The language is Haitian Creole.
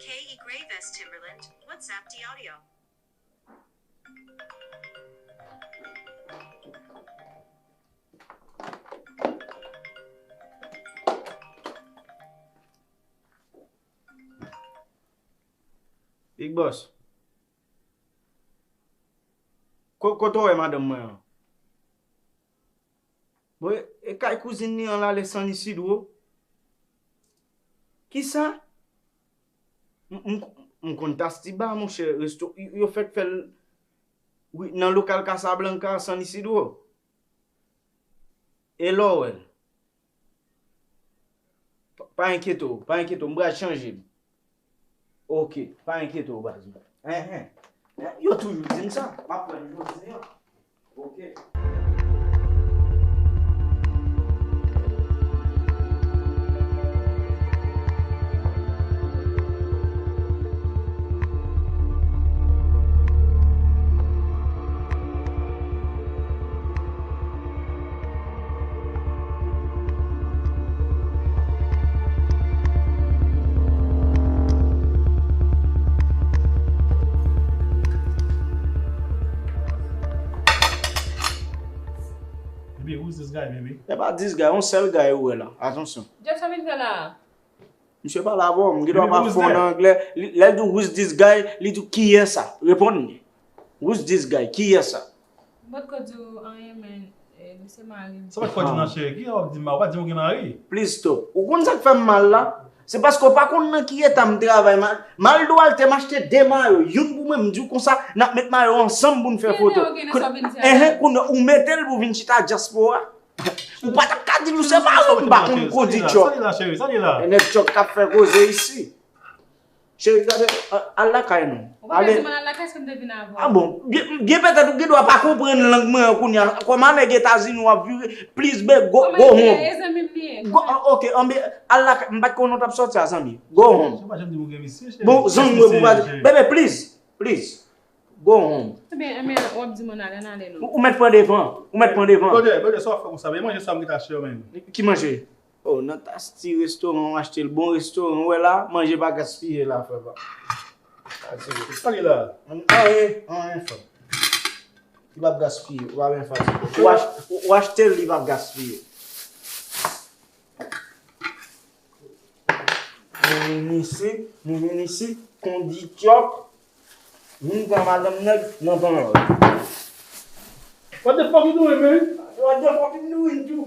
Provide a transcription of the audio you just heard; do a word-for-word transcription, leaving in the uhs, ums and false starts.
K E Graves Timberland, WhatsApp the audio. Big Boss. Ko- Kote w wè madanm mwen an? Bon, e, e kay kouzin li an l ale San Isidro? Kisa? M, m, m konn Tastiba, monchè, resto, yo, yo fèk fè l, wi, nan lokal Casablanca, San Isidro. E lè w wè l? Pa, pa enkyete w, pa enkyete w, m pral chanje m. Ok, pa enkyete w, baz mwen. Enhen. Yo toujou di m sa, m ap pran l jodi a. Ok. Baby, who's this guy, baby? Se pa this guy, yon sèl guy ou wè la. Atansyon. Jackson vin fè la. Misye pale avè w, m gen dwa pa fè w nan anglè. Lè l di w, who's this guy, li di w, kiyès sa? Reponn li. Who's this guy? Kiyès sa? M potko di w anyen, men, eh, li se mari m. Sa pa t fò di w nan cheri. Ki jan w ap di m a, ou pa di m ou gen mari? Please stop. Ou konn sa k fè m mal la? Se paske w pa konn nan ki eta m travay. M al, m al Duarte, m achte de mayo. Youn pou mwen, m di w konsa, n ap met mayo ansanm pou n fè foto. Enhen, kounye a ou mete l pou vin chita dyaspora. Ou pa t ap ka di nou se mari m, m pa konn kondi tchòk. Sa li la, cheri, sa li la. E nèg tchòk k ap fè koze isi. Cheri, gade, a- al lakay nou. Ou pa bezwen al lakay, se m te vin avè w. Ah bon, byen, byen petèt ou gen dwa pa konprann lang mwen an kounye a. Kòman nèg Etazini w ap vire, please, babe, go, go home. Go, ah, ok, anbe, al lakay, m pa t konnen w t ap sòti a, zanmi. Go home. Bon, zanmi mwen pou pa di, baby, please, please. Go home. Ebyen, ebyen, w ap di mwen ale, ann ale non. Ou, ou mèt pran devan. Ou mèt pran devan. Brother, brother, sa w ap fè konsa? Men manje sa m gentan achte yo menm. Ki manje? Oh, nan Tasty restoran, w achte l bon restoran. Ou wè la, manje pa gaspiye la, frè pa. Sa li la? Anyen, anyen, frè. Li p ap gaspiye, ou pa byen fatige. Ou ach- ou achte l, li p ap gaspiye. Nou vin isi, nou vin isi, kondi tchòk, vin pran madanm nèg nan panlòl. What the fuck you doing, man? What the fuck you doing too?